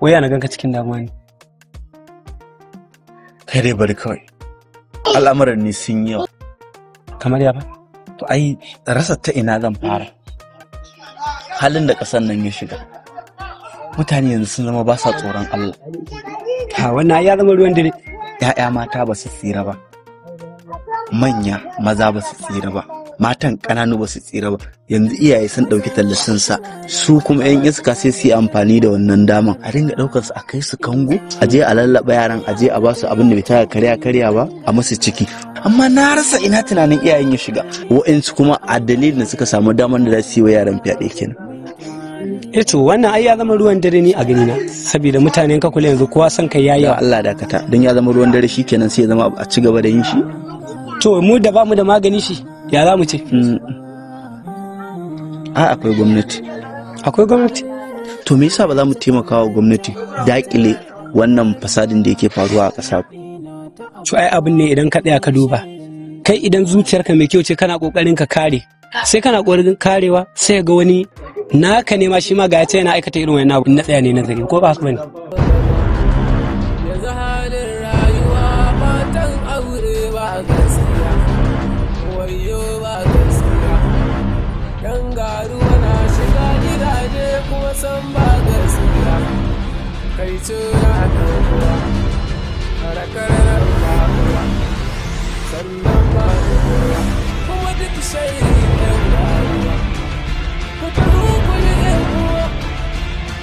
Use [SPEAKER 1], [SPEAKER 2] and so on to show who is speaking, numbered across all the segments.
[SPEAKER 1] Wai na ganka cikin damuwa ne.
[SPEAKER 2] Kai dai bari kawai. Al'amuran ne sun yawa.
[SPEAKER 1] Kamar ya ba?
[SPEAKER 2] To ai rasa ta ina zan fara. Halin da ƙasar nan ya shiga. Mutane yanzu sun zama ba sa tsoron Allah.
[SPEAKER 1] Ha wannan ya zama ruwan dare.
[SPEAKER 2] ‘Ya'ya mata ba su tsira ba. Manya maza ba su tsira ba. Matan ƙananu ba su tsira ba. Yanzu iyaye sun ɗauki tallafin sa, su kuma 'yan iska sai su yi amfani da wannan daman a ringa ɗaukar su a kai su kango, a je a lallaɓa yaran, a je a ba su abin da bai taka karya karya ba, a musu ciki. Amma na rasa ina tunanin iyayen ya shiga. Wa'insu kuma a dalilin da suka samu daman da za su yi wa yaran fyaɗe kenan.
[SPEAKER 1] Eh to wannan ai ya zama ruwan dare ni a gani na, saboda mutanen ka kula yanzu kowa san kai yayi.
[SPEAKER 2] Allah dakata, don ya zama ruwan dare shikenan sai ya zama a ci gaba da yin shi.
[SPEAKER 1] To mu da bamu da magani shi ya za mu ce?
[SPEAKER 2] A akwai gwamnati.
[SPEAKER 1] Akwai gwamnati?
[SPEAKER 2] To me yasa ba za mu taimaka wa gwamnati dakile wannan fasadin da yake faruwa a ƙasa?
[SPEAKER 1] To ai abin ne idan ka tsaya ka duba. Kai idan zuciyarka mai kyau ce kana kokarin ka kare. Sai kana kokarin karewa sai ga wani naka ne ma shi ma ga ya ce yana aikata irin wannan abu na tsaya ne nazari ko ba haka bane.
[SPEAKER 3] Yanzu halin rayuwa matan aure ba gaskiya. Wayo ba gaskiya. Yan garuwa na shiga gidaje kuma san ba gaskiya. Kai tura ɗan uwa, karakarar ba uwa, sannan ba uwa, kuma duk shaidin yan garuwa. Ku taho ku yi yan uwa,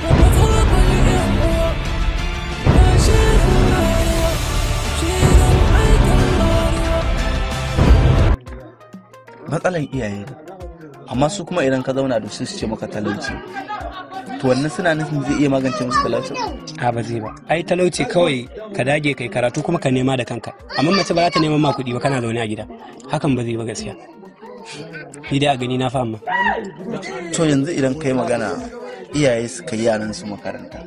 [SPEAKER 3] ku matso ku yi yan uwa. Ga shirin rayuwa, shirin aikin garuwa.
[SPEAKER 2] Matsalan iyaye ne, amma su kuma idan ka zauna da su su ce maka talauci. To wannan suna nufin zai iya magance musu talauci?
[SPEAKER 1] A ba zai ba. Ai talauci kawai ka dage kai karatu kuma ka nema da kanka. Amma mace ba za ta nema ma kuɗi ba kana zaune a gida. Hakan ba zai ba gaskiya. Ni dai a gani na fama.
[SPEAKER 2] To yanzu idan kai magana iyaye su kai yaran su makaranta,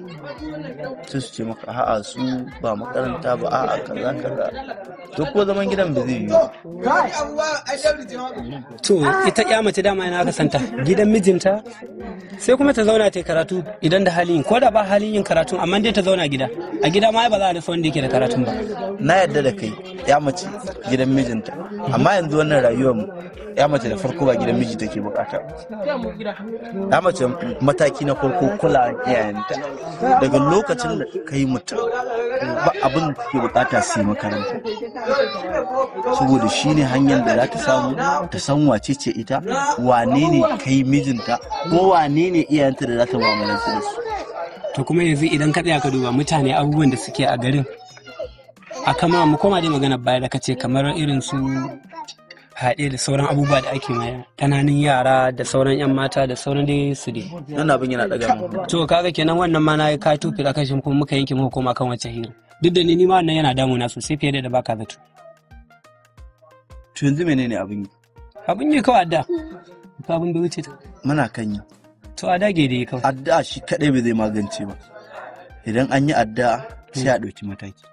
[SPEAKER 2] sai su ce maka a'a su ba makaranta ba, a'a kaza kaza. To ko zaman gidan ba zai yiwu.
[SPEAKER 1] To ita ya mace dama yana aka santa gidan mijinta, sai kuma ta zauna ta yi karatu idan da halin yin, ko da ba halin yin karatun amma dai ta zauna gida. A gida ma ba za a rasa wanda yake da karatun ba.
[SPEAKER 2] Na yarda da kai, ya mace gidan mijinta, amma yanzu wannan rayuwar mu ya mace da farko ba gidan miji take bukata. Ya mace mataki na farko kula iyayenta. Daga lokacin da kai mutum ba abin da take bukata su yi makaranta, saboda shine hanyar da za ta samu ta san wace ce ita, wane ne kai mijinta, ko wane ne iyayenta da za ta mu'amalanci da su.
[SPEAKER 1] To kuma yanzu idan ka tsaya ka duba mutane abubuwan da suke a garin, a kama mu koma dai magana baya da kace kamar irin su haɗe da sauran abubuwa da ake ma ƙananan yara da sauran 'yan mata da sauran dai su dai.
[SPEAKER 2] Wannan abin yana ɗaga mu.
[SPEAKER 1] To kaga kenan wannan ma na ka tufi a kashin kuma muka yanke muka koma kan wancan hira. Duk da ni ma wannan yana damuna sosai fiye da baka zato.
[SPEAKER 2] To yanzu menene abin yi?
[SPEAKER 1] Abin yi kawai adda. Ka abin bai wuce ta.
[SPEAKER 2] Muna kan yi.
[SPEAKER 1] To a dage dai kawai.
[SPEAKER 2] Addu'a shi kaɗai bai zai magance ba. Idan an yi addu'a sai a ɗauki mataki.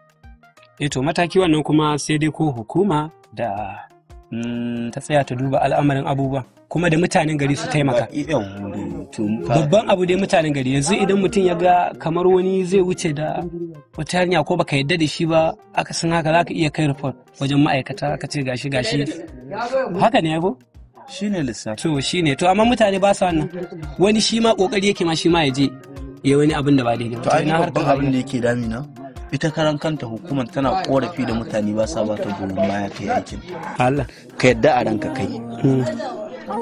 [SPEAKER 1] Eh to mataki wannan kuma sai dai ko hukuma da ta tsaya ta duba al'amarin abubuwan kuma da mutanen gari su taimaka. Babban abu dai mutanen gari yanzu idan mutum ya ga kamar wani zai wuce da wata hanya ko baka yadda da shi ba, aka san haka za ka iya kai report wajen ma'aikata ka ce gashi gashi. Haka ne ko?
[SPEAKER 2] Shine lissafi.
[SPEAKER 1] To shine to amma mutane ba su wannan. Wani shi ma kokari yake ma shi ma ya je ya wani abin da ba daidai ba.
[SPEAKER 2] To ai babban abin da yake damina ita karan kanta hukumar tana korafi da mutane ba sa bata goyon baya ta yi aikin.
[SPEAKER 1] Allah.
[SPEAKER 2] Ka yadda a ranka kai.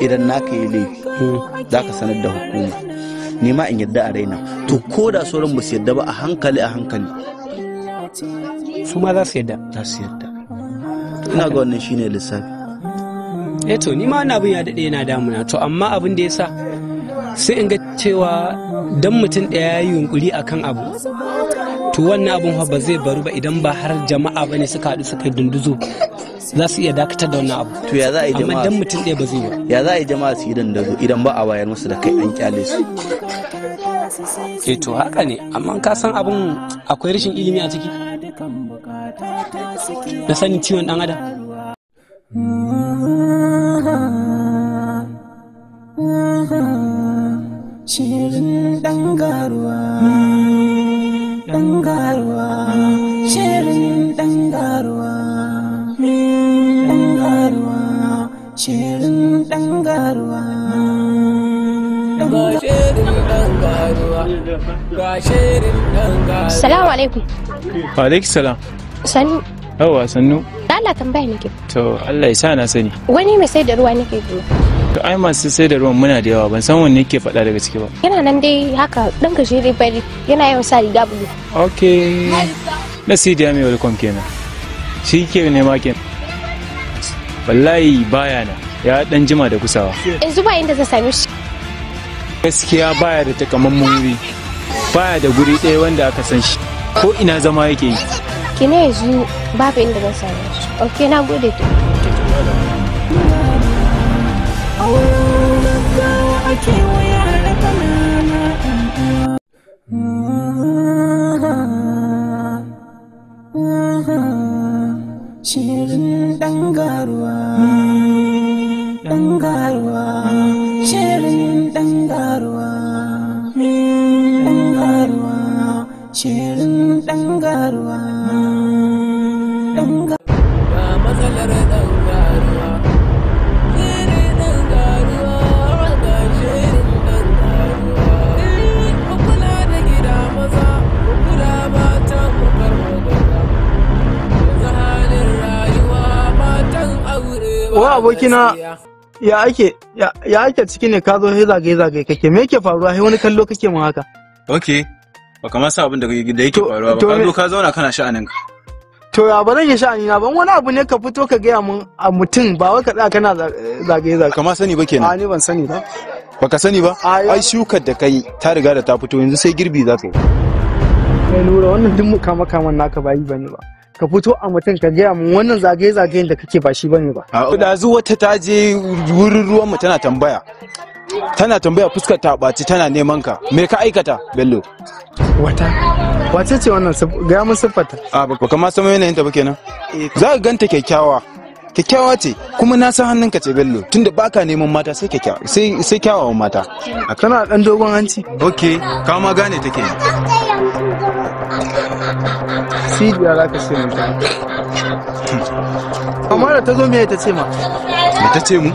[SPEAKER 2] Idan naka yi laifi za ka sanar da hukuma. Ni ma in yadda a raina. To ko da sauran ba su yadda ba a hankali a hankali.
[SPEAKER 1] Su ma za su yadda.
[SPEAKER 2] Za su yadda. Ina ga wannan shine lissafi.
[SPEAKER 1] Eh to ni ma wannan abin ya daɗe yana damuna to amma abin da ya sa sai in ga cewa dan mutum ɗaya ya yi yunƙuri akan abu to wannan abun fa ba zai baru ba idan ba har jama'a ba ne suka haɗu suka dunduzo za su iya dakatar da wannan abu.
[SPEAKER 2] To ya za a yi jama'a?
[SPEAKER 1] Amma dan mutum ɗaya ba zai ba.
[SPEAKER 2] Ya za a yi jama'a su yi dandazo idan ba a wayar musu da kai an kyale su?
[SPEAKER 1] Eh to haka ne amma ka san abun akwai rashin ilimi a ciki na sanin ciwon ɗan adam.
[SPEAKER 3] Shirin ɗan garuwa, ɗan garuwa, shirin ɗan garuwa, ɗan garuwa, shirin ɗan garuwa.
[SPEAKER 4] Ga shirin ɗan garuwa, ga shirin ɗan garuwa.
[SPEAKER 5] Salamu alaikum.
[SPEAKER 6] Wa alaikum salam.
[SPEAKER 5] Sannu.
[SPEAKER 6] Yawwa sannu.
[SPEAKER 5] Allah tambaya nake.
[SPEAKER 6] To Allah ya sa na sani.
[SPEAKER 5] Wani mai sai da ruwa nake zuwa.
[SPEAKER 6] To ai masu sai da ruwan muna da yawa ban san wanne yake faɗa daga ciki ba.
[SPEAKER 5] Yana nan dai haka ɗan gajere fari yana yawan sa riga bulu.
[SPEAKER 6] Okay. Na Sidiya mai welcome kenan. Shi ke nema kenan. Wallahi baya na ya dan jima da kusawa.
[SPEAKER 5] Yanzu ba inda zan same shi.
[SPEAKER 6] Gaskiya baya da takamaiman wuri. Baya da guri ɗaya wanda aka san shi. Ko ina zama yake yi.
[SPEAKER 5] Kina yanzu babu inda zan same shi. Okay na gode to.
[SPEAKER 3] Shirin ɗan garuwa, ɗan garuwa, shirin ɗan garuwa, ɗan garuwa, shirin ɗan garuwa, ɗan garuwa.
[SPEAKER 4] Ga matsalar ɗan garuwa, shirin ɗan garuwa, ga shirin ɗan garuwa. Ku kula da gida maza, ku kula mata, ku bar magana. Yanzu halin rayuwa matan aure ba
[SPEAKER 7] Wa abokina
[SPEAKER 4] gaskiya.
[SPEAKER 7] ya ake ya ake ciki ne ka zo sai zagaye zagaye kake me yake faruwa sai wani kallo kake mun haka?
[SPEAKER 6] Okay. Baka ma san abin da yake faruwa ba. Ka zo ka zauna kana sha'anin ka.
[SPEAKER 7] To ya ba zan yi sha'ani na ban wani abu ne ka fito ka gaya mun a mutum ba wai ka tsaya kana zagaye zagaye.
[SPEAKER 6] Ka ma sani ba kenan.
[SPEAKER 7] A ni ban sani ba.
[SPEAKER 6] Baka sani ba? Ai shukar da kai ta riga da ta fito, yanzu sai girbi za ka yi.
[SPEAKER 7] Kai Nura, wannan duk mukama-kaman naka ba yi bane ba. Ka fito a mutum ka gaya mun wannan zagaye-zagayen da kake ba shi bane ba.
[SPEAKER 6] Ɗazu wata ta je wurin ruwan mu tana tambaya. Tana tambaya, fuskar ta ɓaci, tana neman ka. Me ka aikata, Bello?
[SPEAKER 7] Wata? Wace ce wannan? Gaya mun siffarta.
[SPEAKER 6] A baka ma san yanayin ta ba kenan. Za ka ganta kyakkyawa. Kyakkyawa ce, kuma na san hannunka ce, Bello, tunda baka neman mata sai kyakkyawa, sai kyawawan mata.
[SPEAKER 7] Tana ɗan dogon hanci.
[SPEAKER 6] Okay, ka ma gane take.
[SPEAKER 7] Sidiya za ka ce mun ta. Amma da ta zo me ta ce ma?
[SPEAKER 6] Me ta ce mu?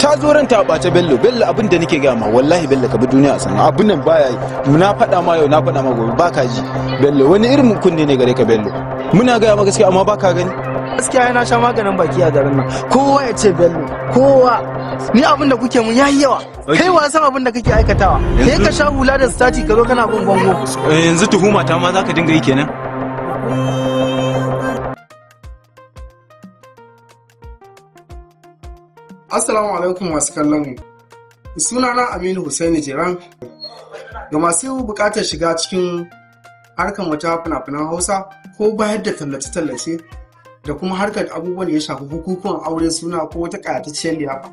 [SPEAKER 6] Ta zo ran ta ɓace, Bello. Bello, abin da nake gaya ma, wallahi Bello, ka bi duniya a sannu. Abin nan baya yi. Na faɗa ma yau, na faɗa ma gobe, baka ji. Bello, wani irin kunne ne gare ka, Bello? Muna gaya ma gaskiya amma baka gani.
[SPEAKER 7] Gaskiya yana sha maganin baki a garin nan. Kowa ya ce Bello, kowa. Ni abin da kuke mun yayi yawa. Kai wa san abin da kake aikatawa. Kai ka sha hula da stati ka zo kana bin bango.
[SPEAKER 6] Yanzu tuhuma ta ma zaka dinga yi kenan.
[SPEAKER 7] Assalamu alaikum masu kallon mu. Sunana Aminu Hussaini Jiran. Ga masu bukatar shiga cikin harkar wata fina-finan Hausa ko bayar da tallace-tallace da kuma harkar abubuwan da ya shafi bukukuwan aure, suna ko wata ƙayatacciyar liyafa.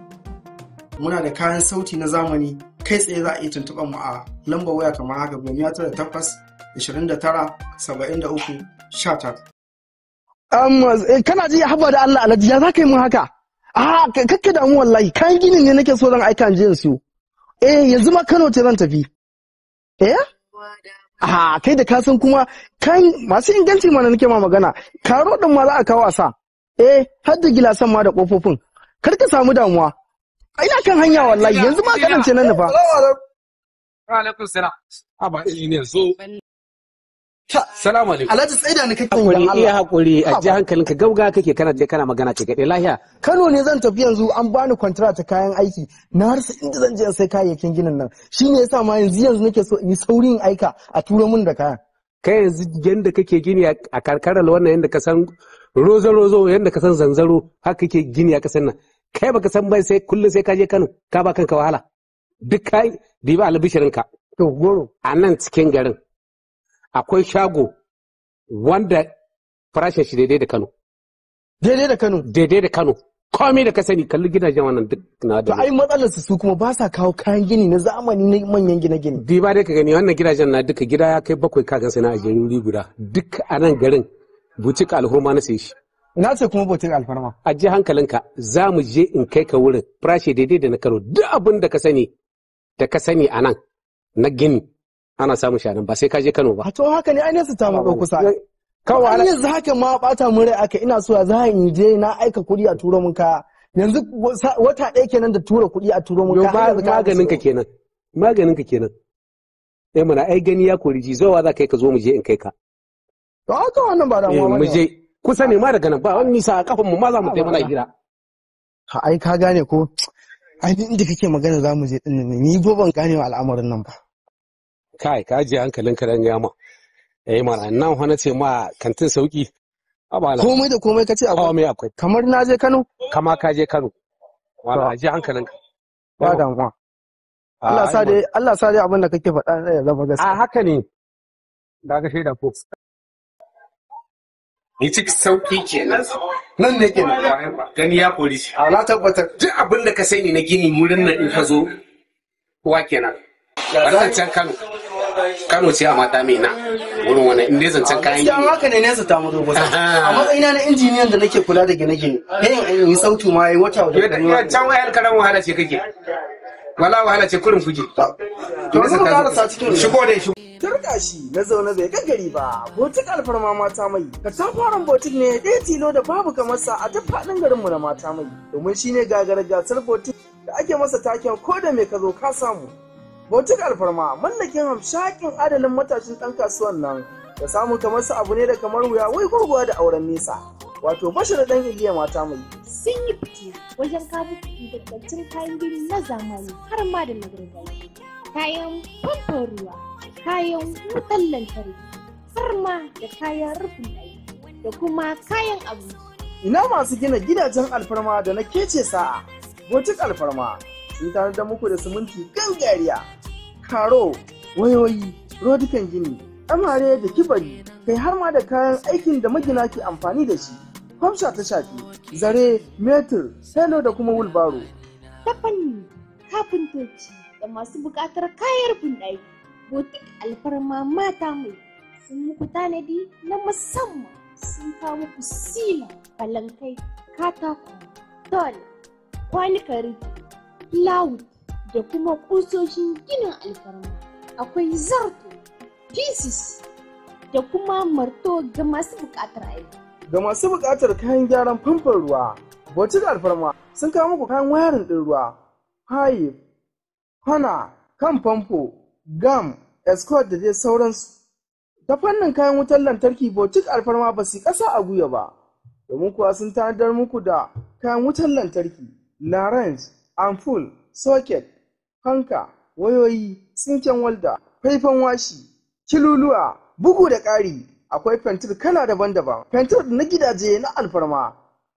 [SPEAKER 7] Muna da kayan sauti na zamani. Kai tsaye za a iya tuntuɓar mu a lambar waya kamar haka: 98 29 73 19. Kana ji? Haba da Allah, Alhaji, ya za ka yi mun haka? A kakka damu, wallahi kayan ginin ne nake so zan aika in je in siyo. Eh, yanzu ma Kano ce zan tafi. Eh? A kai da ka san kuma kayan masu inganci mana nake ma magana. Karo din ma za a kawo a sa. Eh, har da gilasan ma da kofofin. Kar ka samu damuwa. Ina kan hanya wallahi, yanzu ma kanan ce nan nufa.
[SPEAKER 8] Wa alaikum salam. Aba ne zo. Salamu alaikum.
[SPEAKER 7] Alhaji, tsaida ni kake.
[SPEAKER 8] Hakuri,
[SPEAKER 7] dan
[SPEAKER 8] iya
[SPEAKER 7] Allah.
[SPEAKER 8] hakuri, a ji hankalinka, gauga kake, kana je kana magana ce gaɗe lahiya.
[SPEAKER 7] Kano ne zan tafi yanzu, an bani kwantara ta kayan aiki. Na rasa inda zan je in sai kayayyakin ginin nan. Shine yasa ma yanzu yanzu nake so in yi saurin aika a turo min da kayan.
[SPEAKER 8] Kai yanzu yanda kake gini a karkarar wannan, yanda ka san rozo rozo, yanda ka san zanzaro, haka kake gini a kasan nan. Kai baka san bai sai kullum sai ka je Kano, ka ba kanka wahala. Duk kai diba albishirinka.
[SPEAKER 7] To goro.
[SPEAKER 8] A nan cikin garin akwai shago wanda farashin shi daidai da Kano.
[SPEAKER 7] Daidai da Kano.
[SPEAKER 8] Daidai da Kano. Komai da ka sani, kalli gidajen wannan duk na
[SPEAKER 7] To
[SPEAKER 8] da.
[SPEAKER 7] ai matsalar su, su kuma ba sa kawo kayan gini na zamani na manyan gine-gine.
[SPEAKER 8] Diba dai ka gani wannan gidajen na duka, gida ya kai bakwai, ka gansu na ajiye wuri guda. Duk a nan garin butik alhurma na saye shi.
[SPEAKER 7] Na ce kuma botin alfarma.
[SPEAKER 8] Ajiye hankalinka, za mu je in kai ka wurin, farashi daidai da na Kano. Duk abin da ka sani da ka sani a nan na gini ana samun shi a nan, ba sai ka je Kano ba.
[SPEAKER 7] A to haka ne, ai nesa ta matso kusa.
[SPEAKER 8] Kawai
[SPEAKER 7] Ai yanzu haka ma bata mun rai aka, ina so ya za in je na aika kuɗi a turo mun kaya. Yanzu wata ɗaya kenan da tura kuɗi a turo mun
[SPEAKER 8] Yo,
[SPEAKER 7] kaya. Har yanzu kaya ba su
[SPEAKER 8] maganin ka kenan. Maganin ka kenan. Eh mana, ai gani ya kori ji, zowa za ka yi ka zo mu je in kai ka.
[SPEAKER 7] To haka wannan ba
[SPEAKER 8] Eh,
[SPEAKER 7] damuwa
[SPEAKER 8] mu
[SPEAKER 7] bane.
[SPEAKER 8] je kusa ne ma daga nan, ba wani nisa, a kafan mu ma za mu tai muna hira.
[SPEAKER 7] Ha, ai ka gane ko, ai duk inda kake magana za mu je din nan, ni ko ban gane wa al'amarin nan ba.
[SPEAKER 8] Kai, ka ajiye hankalinka dan gama. Eh mana, nan fa na ce ma kantin sauki. Abala.
[SPEAKER 7] Komai da komai kace akwai.
[SPEAKER 8] Komai akwai.
[SPEAKER 7] Kamar na je Kano?
[SPEAKER 8] Kama ka je Kano. Wala, ajiye hankalinka.
[SPEAKER 7] Ba damuwa. Allah sa dai, Allah sa dai abin da kake faɗa ya zama gaskiya.
[SPEAKER 8] A haka ne. Da ka shaida ko.
[SPEAKER 9] Ni ciki sauki kenan.
[SPEAKER 7] Nan ne kenan.
[SPEAKER 9] Gani ya kori shi.
[SPEAKER 7] A na tabbatar.
[SPEAKER 9] Duk abin da ka sani na gini wurin nan in ka zo kuwa kenan. Ba zancen Kano. Kano ce a mata mai na wurin wannan in dai zancen kayan
[SPEAKER 7] Gaskiya
[SPEAKER 9] gini.
[SPEAKER 7] haka ne, nesa ta mazo kusa. A matsayina na injiniyan da nake kula da gine-gine, yayin in yi sautu ma yayi wata da
[SPEAKER 9] Ya can wayar karan wahala ce kake. Wala wahala ce kurin kuke.
[SPEAKER 7] To yanzu mu karasa cikin
[SPEAKER 9] Shigo dai shigo.
[SPEAKER 7] Turka shi na zaune bai gagari ba, botik alfarma mata mai. Katafaren botik ne ɗaya tilo da babu kamar sa a duk faɗin garinmu na mata mai. Domin shi ne gagarar gasar botik da ake masa taken ko da me ka zo ka samu. Botik alfarma mallakin hamshakin adalin matashin ɗan kasuwan nan da samun kamar sa abu ne da kamar wuya wai gurguwa da auren nesa. Wato Bashir ɗan Iliya mata mai.
[SPEAKER 5] Sun yi fice wajen kawo muku ingantattun kayan gini na zamani har ma da na gargajiya. Kayan famfon ruwa, kayan wutar lantarki, har ma da kayan rufin ɗaki da kuma kayan abinci.
[SPEAKER 7] Ina masu gina gidajen alfarma da na kece sa'a, botik alfarma. Sun tanadar muku da siminti gangariya, karo, wayoyi, rodukan gini, amare da kibari, kai har ma da kayan aikin da magina ke amfani da shi. Kwamsha ta shafi, zare, metur, selo da kuma wulbaro.
[SPEAKER 5] Ta fanni kafintoci da masu buƙatar kayan rufin ɗaki, Botik Alfarma Mata Mai sun muku tanadi na musamman, sun kawo muku sila, falankai, katako, tol, kwanukan rufi, plywood da kuma ƙusoshin ginin alfarma. Akwai zarto, pieces da kuma marto ga masu buƙatar aiki.
[SPEAKER 7] Ga masu buƙatar kayan gyaran famfon ruwa, Botik Alfarma sun kawo muku kayan wayarin ɗin ruwa, pipe, kwana, kan famfo, gam, escort da dai sauransu. Ta fannin kayan wutar lantarki, Botik Alfarma ba su yi ƙasa a gwiwa ba, domin kuwa sun tanadar muku da kayan wutar lantarki, larens, amful, socket, fanka, wayoyi, tsinken walda, faifan washi, kiluluwa, bugu da ƙari. Akwai fentir kala daban-daban, fentir na gidaje na alfarma,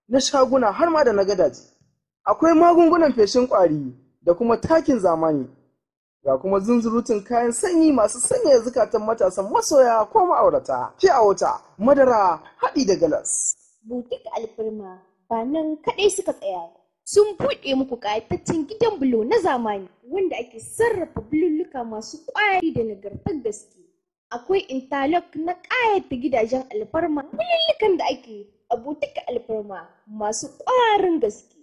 [SPEAKER 7] na shaguna har ma da na gadaje. Akwai magungunan feshin ƙwari da kuma takin zamani. Ga kuma zunzurutun kayan sanyi masu sanyaya zukatan matasan masoya ko ma'aurata, fiya wuta, madara, haɗi da galas.
[SPEAKER 5] Butik Alfarma ba nan kaɗai suka tsaya ba. Sun buɗe muku ƙayataccen gidan bulo na zamani wanda ake sarrafa bululluka masu ƙwari da nagartar gaske. Akwai interlock na ƙayata gidajen alfarma, bulullukan da ake a Butik Alfarma masu ƙwarin gaske.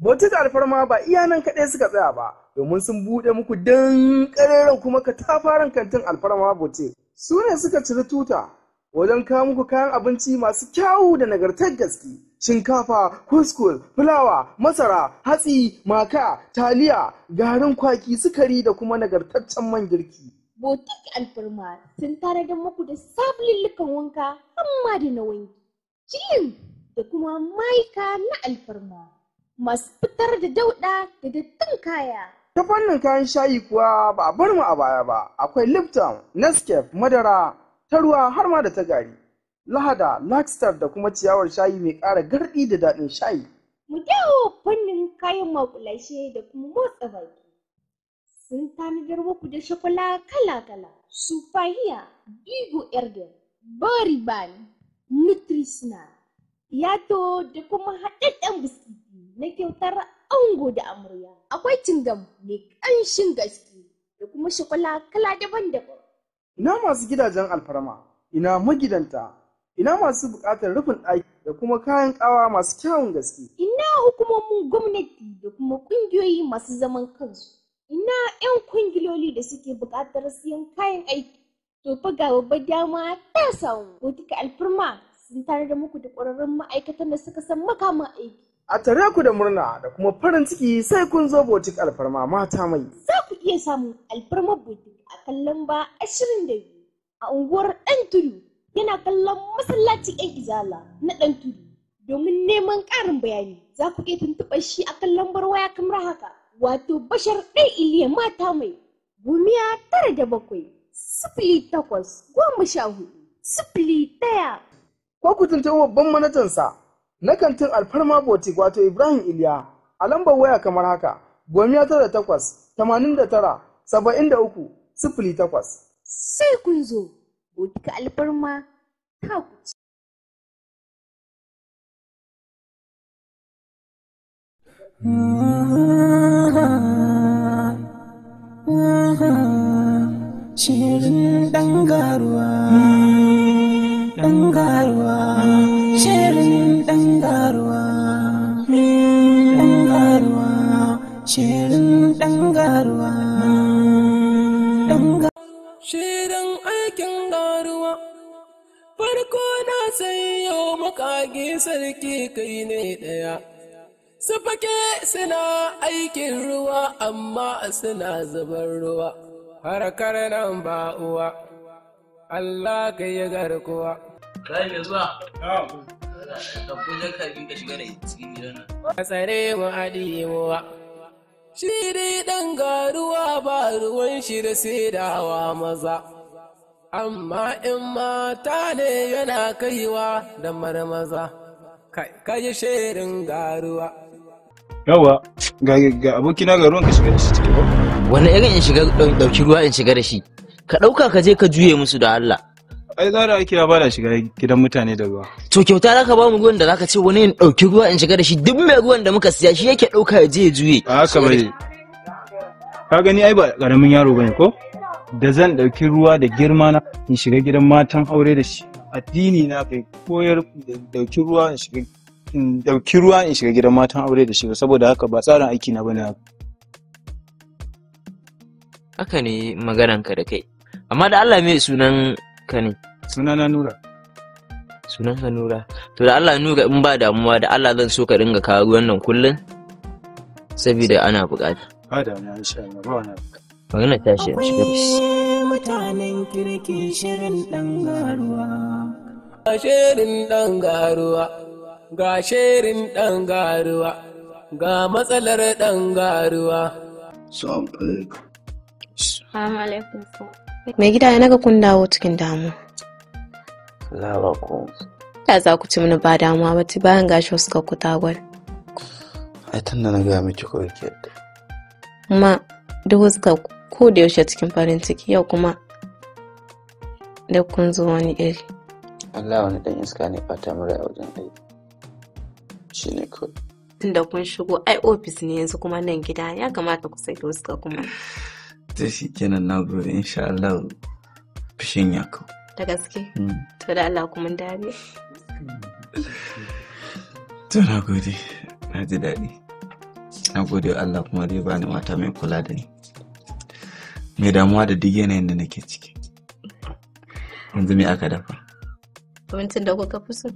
[SPEAKER 7] Botik Alfarma ba iya nan kaɗai suka tsaya ba, domin sun buɗe muku dan ƙareren kuma katafaren kantin Alfarma Botik. Su ne suka ciri tuta wajen kawo muku kayan abinci masu kyawu da nagartar gaske. Shinkafa, kuskus, fulawa, masara, hatsi, maka, taliya, garin kwaki, sukari da kuma nagartaccen man girki.
[SPEAKER 5] Botik Alfarma sun tanadar muku da sabulullukan wanka amma da na wanki, cilin da kuma maika na alfarma masu fitar da dauɗa da dattin kaya.
[SPEAKER 7] Ta fannin kayan shayi kuwa ba a bar mu a baya ba, akwai Lipton, Nescafe, madara, ta ruwa har ma da ta gari. Lahada, Lakstar da kuma ciyawar shayi mai ƙara garɗi da daɗin shayi.
[SPEAKER 5] Mu dawo fannin kayan makulashe da kuma motsa baki. Sun tanadar muku da shakwala kala-kala, Sufahiya, Bigo Erden, Boriban, Nutrisna, Yato da kuma haɗaɗɗen biskiti na kyautar ango da amarya. Akwai cingam mai ƙanshin gaske da kuma shakwala kala daban-daban.
[SPEAKER 7] Ina masu gidajen alfarma, ina magidanta, ina masu buƙatar rufin ɗaki da kuma kayan ƙawa masu kyawun gaske.
[SPEAKER 5] Ina hukumomin gwamnati da kuma ƙungiyoyi masu zaman kansu. Ina 'yan kwangiloli da suke buƙatar siyan kayan aiki. To fa ga babbar dama ta samu. Botika Alfarma sun tare da muku da ƙwararrun ma'aikatan da suka san makaman aiki.
[SPEAKER 7] A tare ku da murna da kuma farin ciki sai kun zo Botik Alfarma Mata Mai.
[SPEAKER 5] Za ku iya samun Alfarma Botik a kan lamba 22 a unguwar Ɗan Tudu, yana kallon masallacin 'yan Izala na Ɗan Tudu. Domin neman ƙarin bayani za ku iya tuntuɓar shi a kan lambar waya kamar haka, wato Bashar ɗan Iliya Mata Mai, 97 08 14 01.
[SPEAKER 7] Ko ku tuntuɓi babban manajansa na kantin Alfarma Botik, wato Ibrahim Iliya, a lambar waya kamar haka, 98 89 73 08.
[SPEAKER 5] Sai kun zo, Botik Alfarma ta ku ce.
[SPEAKER 3] Shirin ɗan garuwa, ɗan garuwa, shirin ɗan garuwa, ɗan garuwa, shirin ɗan garuwa, ɗan garuwa.
[SPEAKER 4] Shirin aikin garuwa, farko na sayo makage sarki kai ne ɗaya. Su fake suna aikin ruwa amma suna zubar ruwa. Harkar nan ba uwa, Allah ka yi garkuwa.
[SPEAKER 10] Kai mai zuwa. Ɗauko jaka biyu ka shiga da cikin gidan nan.
[SPEAKER 4] Ka tsare mu adimuwa. Shi dai ɗan garuwa ba ruwan shi da saidawa maza. Amma in mata ne yana kaiwa da marmaza. Kai, kai shirin garuwa.
[SPEAKER 6] Yawa, ga abokina ga ruwan ka shiga da shi ciki ba.
[SPEAKER 10] Wani irin in shiga dauki ruwa in shiga da shi? Ka dauka ka je ka juye musu da Allah.
[SPEAKER 6] Ai tsara ake ba da shiga gidan mutane da ruwa.
[SPEAKER 10] To kyauta zaka ba mu ruwan da zaka ce wani in dauki ruwa in shiga da shi, duk mai ruwan da muka siya shi yake dauka ya je ya juye.
[SPEAKER 6] A haka bai. Ka gani ai ba karamin yaro bane ko? Da zan dauki ruwa da girma na in shiga gidan matan aure da shi. Addini na bai koyar da dauki ruwa in shiga in dauki ruwa in shiga gidan matan aure da shi ba, saboda haka ba tsarin aiki na bane haka.
[SPEAKER 10] Haka ne maganan ka da kai. Amma da Allah me sunan ka ne?
[SPEAKER 6] Sunana Nura.
[SPEAKER 10] Sunan ka Nura. To da Allah Nura, in ba damuwa da Allah zan so ka dinga kawo ruwan nan kullun, saboda ana bukata.
[SPEAKER 6] Ba damuwa insha Allah, ba wani abu.
[SPEAKER 10] Magana ta shi shiga da shi.
[SPEAKER 4] Mutanen kirki shirin ɗan garuwa.
[SPEAKER 3] Ga shirin ɗan garuwa, ga shirin ɗan garuwa, ga matsalar ɗan garuwa.
[SPEAKER 5] Assalamu alaikum. Mai gida, na ga kun dawo cikin damu.
[SPEAKER 2] Lawa ko.
[SPEAKER 5] Da za ku ci mini ba damuwa ba ci bayan gashi suka ku tagwal.
[SPEAKER 2] Ai tun da na gaya miki kawai ke yadda.
[SPEAKER 5] Amma duk suka ko da yaushe cikin farin ciki, yau kuma da kun zo wani iri.
[SPEAKER 2] Allah wani dan iska ne fata mura a wajen aiki. Shi ne kawai.
[SPEAKER 5] Tunda kun shigo ai ofis ne yanzu kuma nan gida, ya kamata ku saki fuska kuma.
[SPEAKER 2] To shi kenan, na gode, insha Allah fushin ya kau.
[SPEAKER 5] Da gaske. To da Allah kuma dare.
[SPEAKER 2] To na gode, na ji daɗi. Na gode wa Allah kuma dai bani mata mai kula da ni. Mai damuwa da duk yanayin da nake ciki. Yanzu me aka dafa?
[SPEAKER 5] Abincin da kuka fi so.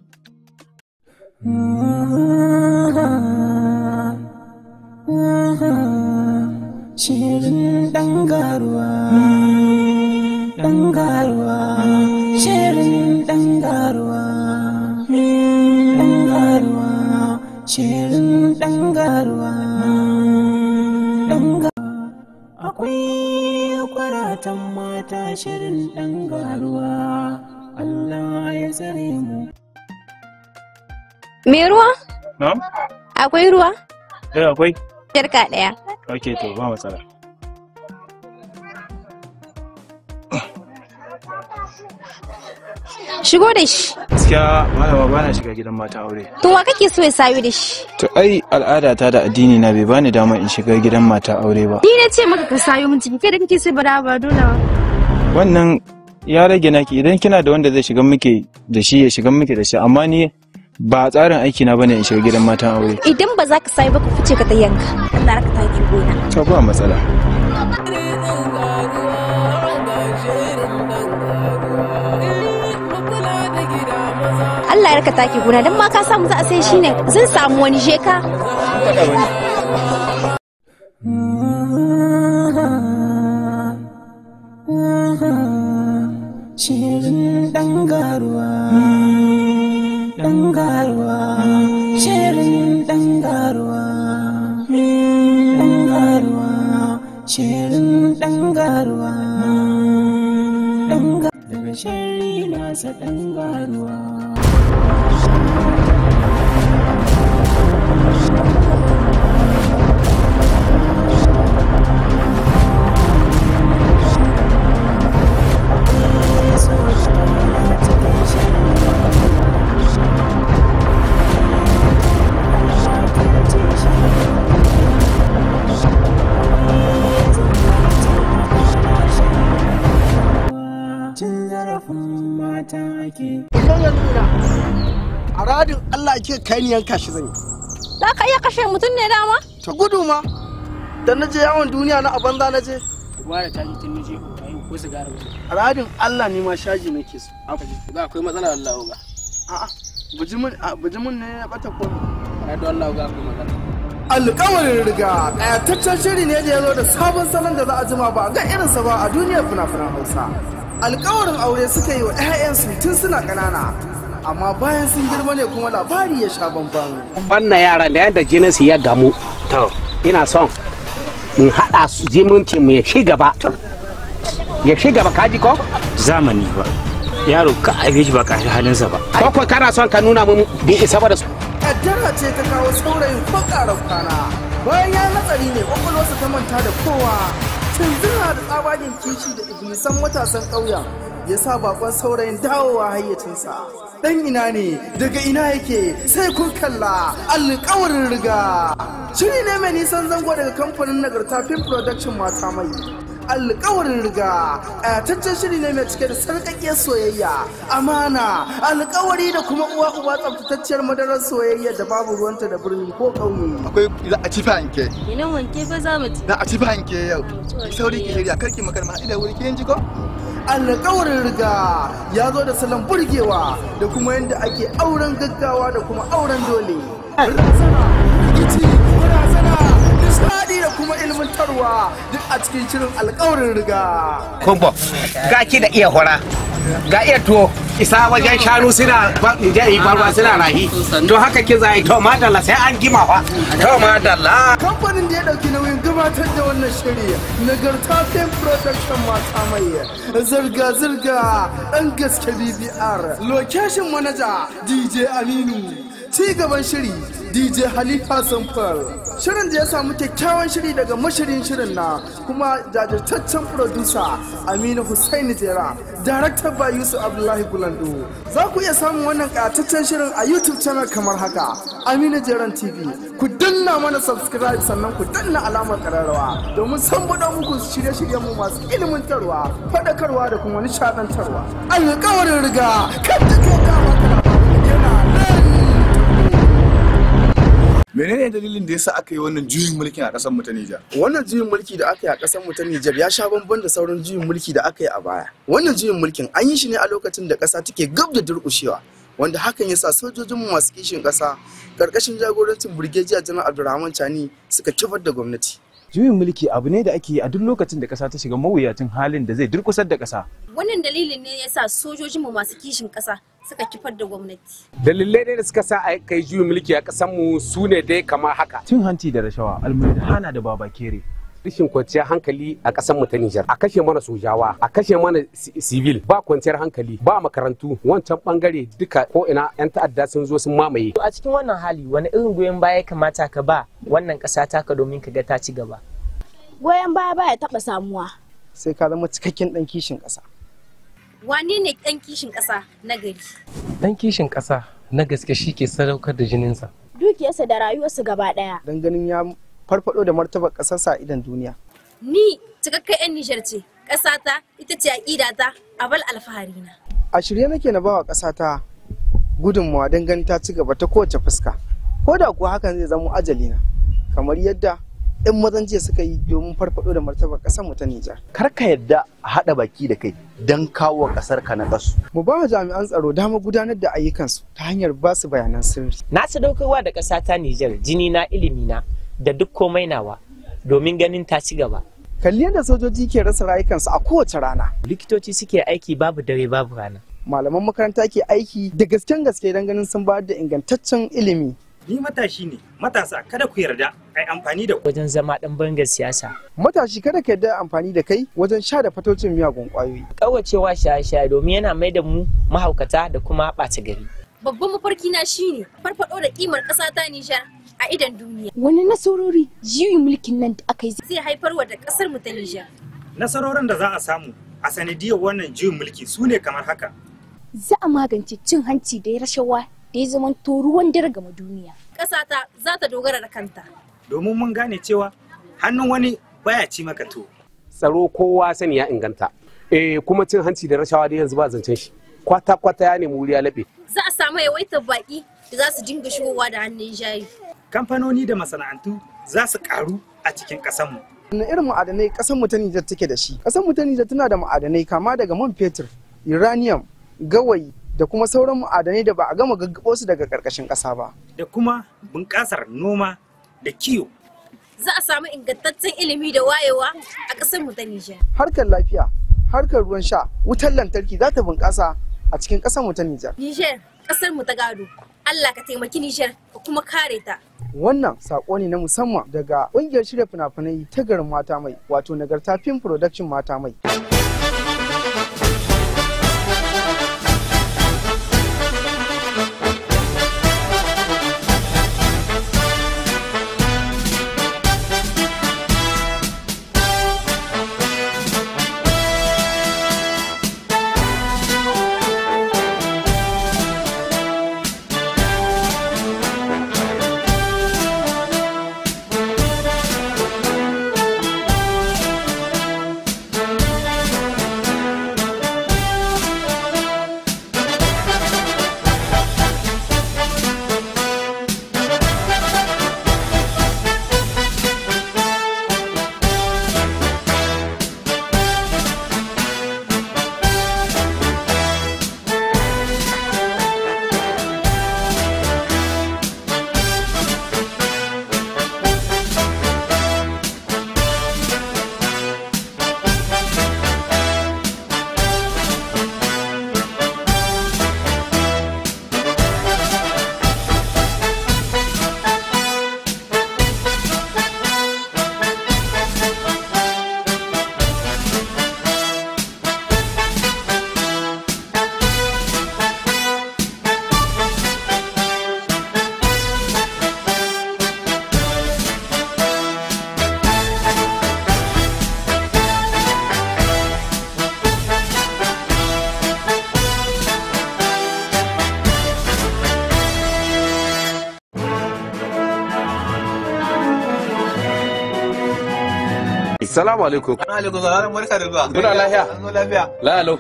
[SPEAKER 4] Shirin ɗan garuwa, ɗan garuwa, shirin ɗan garuwa, ɗan garuwa, shirin ɗan garuwa, ɗan garuwa. Akwai kwaratan mata shirin ɗan garuwa, Allah ya tsare mu.
[SPEAKER 5] Me ruwa?
[SPEAKER 6] Na'am?
[SPEAKER 5] Akwai ruwa?
[SPEAKER 6] Eh akwai.
[SPEAKER 5] Jarka ɗaya.
[SPEAKER 6] Okay, to ba matsala.
[SPEAKER 5] Shigo da shi.
[SPEAKER 6] Gaskiya malama bana shiga gidan mata aure.
[SPEAKER 5] To wa kake so ya sayo da shi?
[SPEAKER 6] To ai al'adata da addini na bai bani damar in shiga gidan mata aure ba.
[SPEAKER 5] Ni na ce maka ka sayo min ciki, kai da kake so ba da ba dole ba.
[SPEAKER 6] Wannan ya rage naki, idan kina da wanda zai shiga muke da shi ya shiga muke da shi, amma ni ba tsarin aiki na bane in shiga gidan matan aure.
[SPEAKER 5] Idan ba za ka sayo ba ka fice ka ta yanka. Allah raka taki gona.
[SPEAKER 6] To ba matsala.
[SPEAKER 5] Allah ya raka taki gona, dan ma ka samu za a sai shine zan samu wani sheka.
[SPEAKER 4] Shirin ɗan garuwa, ɗan garuwa, shirin ɗan garuwa, ɗan garuwa, shirin ɗan garuwa, ɗan garuwa, daga shirri nasa ɗan garuwa. Cin zarafin mata ake.
[SPEAKER 7] A radin Allah ke kai ni yanka shi zan yi.
[SPEAKER 5] Za ka iya kashe mutum ne dama?
[SPEAKER 7] Ta gudu ma. Dan na je yawon duniya na a banza na je.
[SPEAKER 1] Kuma da caji tun nije ayi ko sigara ba.
[SPEAKER 7] A radin Allah ne ma shaji nake so.
[SPEAKER 1] Ga akwai matsala Allah ga.
[SPEAKER 7] A'a bijimin ne ya bata ko.
[SPEAKER 1] Radin Allah ga akwai matsala.
[SPEAKER 7] Alƙawarin riga ƙayataccen shiri ne da ya zo da sabon salon da za a jima ba ga irinsa ba a duniyar fina-finan Hausa. Alƙawarin aure suka yi wa 'ya'yansu tun suna ƙanana, amma bayan sun girma ne kuma labari ya sha bamban.
[SPEAKER 9] Wannan yaran da yadda jininsu ya gamu, to ina son in haɗa su jimuncin mu ya ci gaba. Ya ci gaba, kaji ko?
[SPEAKER 11] Zamani ba. Yaro ka aife shi ba ka halinsa ba.
[SPEAKER 9] Ko ko kana son ka nuna mun bi isa ba da su.
[SPEAKER 7] Kaddara ce ta kawo saurayin ko ƙarar kwana. Bayan ya hatsari ne kwakwalwarsa ta manta da kowa. Tunzura da tsabagen kishi da iblisan matasan ƙauyen ya sa bakon saurayin dawowa hayyacinsa. Dan ina ne, daga ina yake, sai kun kalla Alƙawarin Riga. Shiri ne mai nisan zango daga kamfanin Nagarta Film Production Mata Mai. Alƙawarin Riga ƙayataccen shiri ne mai cike da sarƙaƙƙiyar soyayya, amana, alƙawari da kuma uwa uba tsaftatacciyar madarar soyayya da babu ruwanta da birni ko ƙauye.
[SPEAKER 11] Akwai za a ci fanke.
[SPEAKER 12] Ina wanke fa za mu ci.
[SPEAKER 11] Za a ci fanke yau. Ki sauri ki shirya karki makar ma da wuri kin ji ko?
[SPEAKER 7] Alƙawarin Riga ya zo da salon burgewa da kuma yadda ake auren gaggawa da kuma auren dole. Razana, rikici, barazana, nishaɗi da kuma ilmantarwa duk a cikin shirin Alƙawarin Riga.
[SPEAKER 9] Kumbo, ga ki da iya hora, ga iya tuwo, isa wajen shanu suna yi barwa suna rahi. To haka ki zai to madalla sai an gima fa. To madalla.
[SPEAKER 7] Kamfanin da ya ɗauki nauyin gabatar da wannan shiri Nagarta Film Production Mata Mai, zirga-zirga ɗan gaske BBR, Location Manager DJ Aminu, ci gaban shiri DJ Halifa Samfal. Shirin da ya samu kyakkyawan shiri daga mashirin shirin na kuma jajirtaccen producer Aminu Hussaini Jera, directed by Yusuf Abdullahi Gulando. Za ku iya samun wannan ƙayataccen shirin a YouTube channel kamar haka, Aminu Jeran TV. Ku danna mana subscribe sannan ku danna alamar ƙararrawa domin san buɗe muku shirye-shiryenmu masu ilmantarwa, faɗakarwa da kuma nishaɗantarwa. Alƙawarin Riga, kan da kai dama kana yana nan.
[SPEAKER 11] Menene dalilin da yasa aka yi wannan juyin mulkin a ƙasar mu ta Nijar?
[SPEAKER 7] Wannan juyin mulki da aka yi a ƙasar mu ta Nijar ya sha bamban da sauran juyin mulki da aka yi a baya. Wannan juyin mulkin an yi shi ne a lokacin da ƙasa take gab da durƙushewa, wanda hakan ya sa sojojinmu masu kishin ƙasa ƙarƙashin jagorancin Burgejiya Janar Abdulrahman Chani suka kifar da gwamnati.
[SPEAKER 6] Juyin mulki abu ne da ake yi a duk lokacin da ƙasa ta shiga mawuyacin halin da zai durƙusar da ƙasa.
[SPEAKER 12] Wannan dalilin ne yasa sojojinmu masu kishin ƙasa suka kifar da gwamnati.
[SPEAKER 9] Dalilai dai da suka sa a kai juyin mulki a ƙasar mu su ne dai kamar haka.
[SPEAKER 6] Cin hanci da rashawa, almundahana da babakere.
[SPEAKER 9] Rashin kwanciyar hankali a ƙasar mu ta Nijar. A kashe mana sojawa, a kashe mana civil, ba kwanciyar hankali, ba makarantu, wancan bangare duka ko ina 'yan ta'adda sun zo sun mamaye.
[SPEAKER 10] A cikin wannan hali wani irin goyon baya ya kamata ka ba wannan ƙasa taka domin ka ga ta ci gaba?
[SPEAKER 5] Goyon baya baya taɓa samuwa.
[SPEAKER 7] Sai ka zama cikakken ɗan kishin ƙasa.
[SPEAKER 12] Wane ne ɗan kishin ƙasa na gari?
[SPEAKER 3] Ɗan kishin ƙasa na gaske shi ke sadaukar da jininsa.
[SPEAKER 5] Dukiyarsa da rayuwarsa gaba ɗaya.
[SPEAKER 7] Don ganin ya farfado da martabar ƙasarsa a idon duniya.
[SPEAKER 12] Ni cikakken 'yan Nijar ce, ƙasata ita ce aƙidata, abal alfaharina.
[SPEAKER 7] A shirye nake na bawa ƙasata gudunmawa don ganin ta ci gaba ta kowace fuska. Ko da kuwa hakan zai zamo ajalina, kamar yadda 'yan mazan jiya suka yi domin farfado da martabar ƙasar mu ta Nijar.
[SPEAKER 2] Kar ka yadda a haɗa baki da kai don kawo ƙasar ka na ƙasu.
[SPEAKER 7] Mu ba wa jami'an tsaro dama gudanar da ayyukansu ta hanyar ba su bayanan sirri.
[SPEAKER 10] Na sadaukarwa da ƙasa ta Nijar jini na ilimi na da duk komai nawa domin ganin ta ci gaba.
[SPEAKER 7] Kalli yadda sojoji ke rasa rayukansu a kowace rana.
[SPEAKER 10] Likitoci suke aiki babu dare babu rana.
[SPEAKER 7] Malaman makaranta ke aiki da gasken gaske don ganin sun bayar da ingantaccen ilimi.
[SPEAKER 13] Ni matashi ne, matasa kada ku yarda ai amfani da ku.
[SPEAKER 10] Wajen zama ɗan bangar siyasa.
[SPEAKER 7] Matashi kada ka yarda amfani da kai wajen sha da fatocin miyagun ƙwayoyi.
[SPEAKER 10] Ƙauracewa shaye-shaye domin yana mai da mu mahaukata da kuma ɓata gari.
[SPEAKER 12] Babban mafarki na shine farfaɗo da kimar ƙasa ta Nijar a idon duniya.
[SPEAKER 5] Wani nasarori juyin mulkin nan da aka yi
[SPEAKER 12] zai haifarwa da ƙasar mu ta Nijar.
[SPEAKER 13] Nasarorin da za a samu a sanadiyar wannan juyin mulki su ne kamar haka.
[SPEAKER 5] Za a magance cin hanci da rashawa da ya zama to ruwan dare gama duniya.
[SPEAKER 12] Ƙasata za ta dogara da kanta.
[SPEAKER 13] Domin mun gane cewa hannun wani baya ci maka tuwo.
[SPEAKER 9] Tsaro kowa sani ya inganta. Eh kuma cin hanci da rashawa dai yanzu ba zancen shi. Kwata-kwata ya nemi wuri ya laɓe.
[SPEAKER 12] Za a samu yawaitar baƙi da za su dinga shigowa da hannun jari.
[SPEAKER 13] Kamfanoni da masana'antu za su ƙaru a cikin ƙasarmu.
[SPEAKER 7] Wani irin ma'adanai ƙasar mu ta Nijar take da shi? Ƙasar mu ta Nijar tana da ma'adanai kama daga man fetur, uranium, gawayi da kuma sauran ma'adanai da ba a gama gaggabo su daga ƙarƙashin ƙasa ba.
[SPEAKER 13] Da kuma bunƙasar noma da kiwo.
[SPEAKER 12] Za a samu ingantaccen ilimi da wayewa a ƙasar mu ta Nijar.
[SPEAKER 7] Harkar lafiya, harkar ruwan sha, wutar lantarki za ta bunƙasa a cikin ƙasar mu ta Nijar.
[SPEAKER 12] Nijar, ƙasar mu ta gado. Allah ka taimaki Nijar ka kuma kare ta.
[SPEAKER 7] Wannan sako ne na musamman daga ƙungiyar shirya fina-finai ta garin Mata Mai, wato Nagarta Film Production Mata Mai.
[SPEAKER 8] Salamu alaikum.
[SPEAKER 11] Alaikum salam, barka da zuwa.
[SPEAKER 8] Muna lafiya.
[SPEAKER 11] An zo lafiya.
[SPEAKER 8] Lalo.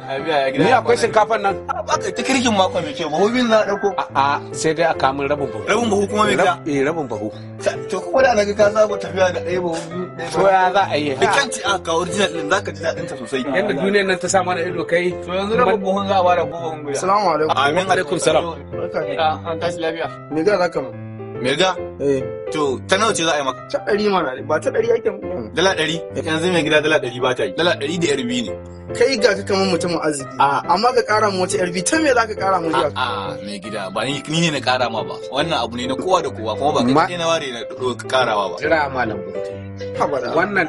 [SPEAKER 8] Ni akwai shinkafan nan.
[SPEAKER 11] Baka ta kirkin mako mai kyau, buhu biyun za a dauko.
[SPEAKER 8] A sai dai a kamun rabin buhu.
[SPEAKER 11] Rabin buhu kuma mai gida?
[SPEAKER 8] Eh, rabin buhu.
[SPEAKER 11] To kuma da naga ka saba tafiya da ɗaya buhu biyu.
[SPEAKER 8] To ya za a yi?
[SPEAKER 11] Dukkan ci aka kawo original din zaka ji daɗin ta sosai.
[SPEAKER 8] Yanda duniyar nan ta sa mana ido kai.
[SPEAKER 11] To yanzu rabin buhun za a bada ko buhun guda.
[SPEAKER 7] Assalamu alaikum.
[SPEAKER 11] Amin
[SPEAKER 8] alaikum salam.
[SPEAKER 7] Barka.
[SPEAKER 11] An tashi lafiya.
[SPEAKER 7] Me ga zaka mu?
[SPEAKER 11] Mirga?
[SPEAKER 7] Eh.
[SPEAKER 11] To, ta nawa ce za a yi maka?
[SPEAKER 7] Ta ɗari mana, ba ta ɗari ake mu.
[SPEAKER 11] Dala 100? Yanzu mai gida dala 100 ba ta yi. Dala 102 ne.
[SPEAKER 7] Kai ga ka kamar mutumin arziki. Amma ka ƙara mu wata 2,000, ta me za ka ƙara mu jiya?
[SPEAKER 11] A'a, mai gida, ba ni ne na ƙara ma ba. Wannan abu ne na kowa da kowa, kuma ba kai kaɗai na ware na ƙarawa ba.
[SPEAKER 8] Jira malam Burti. Wannan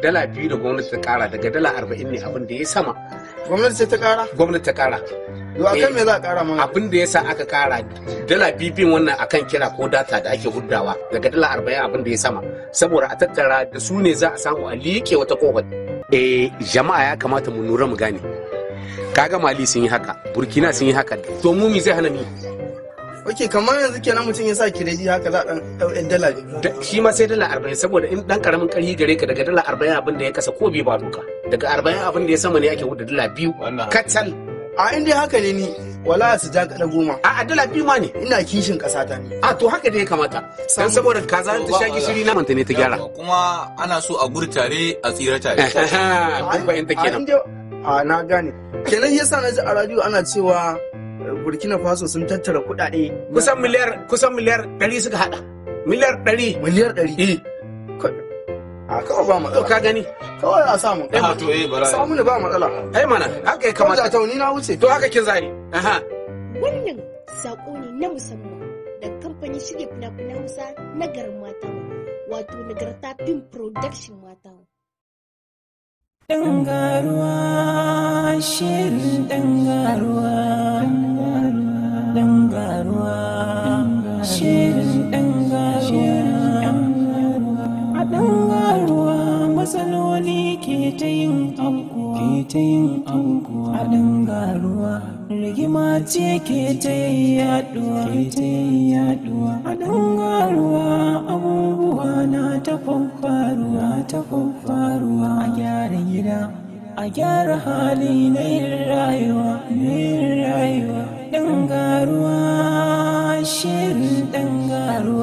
[SPEAKER 8] dala 2 da gwamnati ta ƙara daga dala 40 ne abin da ya sama.
[SPEAKER 7] Gwamnati ce ta ƙara?
[SPEAKER 8] Gwamnati ta ƙara.
[SPEAKER 7] Yo, akan me za a ƙara mana?
[SPEAKER 8] Abin da ya sa aka ƙara dala 2 wannan akan kira ko data da ake huddawa daga dala 40 abin da ya sama. Saboda a tattara da su ne za a samu a liƙe wata ƙofar. Eh, jama'a ya kamata mu lura mu gane. Kaga Mali sun yi haka, Burkina sun yi haka. To mu mi zai hana mi?
[SPEAKER 7] Ok, kamar yanzu kenan mutum ya sa kiredi haka za a ɗan ɗau ɗan dala 2.
[SPEAKER 8] Shi ma sai dala 40 saboda in ɗan ƙaramin ƙarfi gare ka daga dala 40 abin da ya kasa ko biyu ba doka. Daga 40 abin da ya sama ne ake huda dala 2 kacal.
[SPEAKER 7] A inda haka ne ni wala su ja kaɗa 10.
[SPEAKER 8] A dala 2 ma ne.
[SPEAKER 7] Ina kishin ƙasa ta ne.
[SPEAKER 8] A to haka ne ya kamata. Dan saboda kaza ta sha gishiri na manta ne ta gyara.
[SPEAKER 11] Kuma ana so a gudu tare a tsira tare.
[SPEAKER 8] Kun fahimta kenan.
[SPEAKER 7] A na gane. Kenan yasa na ji a radio ana cewa Burkina Faso sun tattara kuɗaɗe.
[SPEAKER 8] Kusan miliyar 100 suka haɗa. Miliyar 100.
[SPEAKER 7] Miliyar 100. A kawai ba matsala.
[SPEAKER 8] To ka gani.
[SPEAKER 7] Kawai a samu.
[SPEAKER 11] A to eh bara.
[SPEAKER 7] Samu ne ba matsala.
[SPEAKER 8] Ai mana haka ya kamata.
[SPEAKER 7] Ta ni na wuce.
[SPEAKER 8] To haka kin zai. Aha.
[SPEAKER 5] Wannan saƙo ne na musamman daga kamfanin shirya fina-finan Hausa na garin Matawa, wato Nagarta Film Production Matawa.
[SPEAKER 4] Ɗangaruwa, shirin ɗangaruwa, ɗangaruwa, shirin ɗangaruwa. A ɗangaruwa matsaloli ke ta yin aukuwa, ke ta yin aukuwa. A ɗangaruwa rigima ce ke ta yin yaɗuwa, ke ta yin yaɗuwa. A ɗangaruwa abubuwa na ta faruwa, ta faruwa. A gyara gida, a gyara hali na yin rayuwa, na yin rayuwa. Ɗangaruwa, shirin ɗangaruwa.